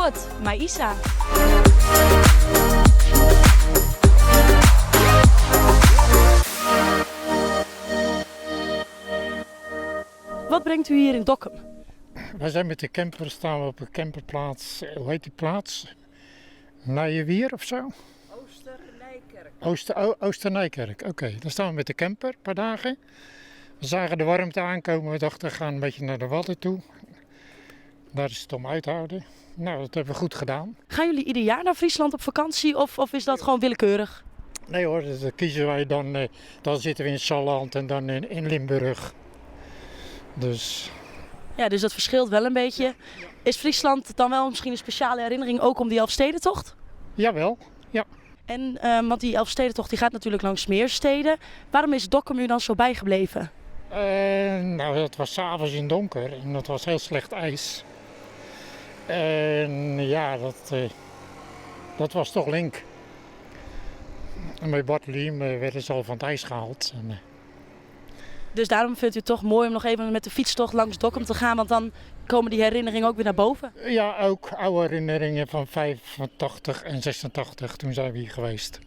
fuort mei Isa. Wat brengt u hier in Dokkum? Wij zijn met de camper, staan we op een camperplaats. Hoe heet die plaats? Nijewier of zo? Oosternijkerk. Ooster, Oosternijkerk, oké. Daar staan we met de camper, een paar dagen. We zagen de warmte aankomen. We dachten, we gaan een beetje naar de Wadden toe. Daar is het om uithouden. Nou, dat hebben we goed gedaan. Gaan jullie ieder jaar naar Friesland op vakantie of, of is dat gewoon willekeurig? Nee hoor, dat kiezen wij dan. Eh, dan zitten we in Salland en dan in, in Limburg. Dus... Ja, dus dat verschilt wel een beetje. Is Friesland dan wel misschien een speciale herinnering ook om die Elfstedentocht? Jawel, ja. En, uh, want die Elfstedentocht die gaat natuurlijk langs meer steden. Waarom is Dokkum u dan zo bijgebleven? Uh, nou, dat was s'avonds in donker en dat was heel slecht ijs. En ja, dat, uh, dat was toch link. En bij Bartliem werden ze al van het ijs gehaald. En, dus daarom vindt u het toch mooi om nog even met de fietstocht langs Dokkum te gaan, want dan komen die herinneringen ook weer naar boven? Ja, ook oude herinneringen van 85 en 86, toen zijn we hier geweest.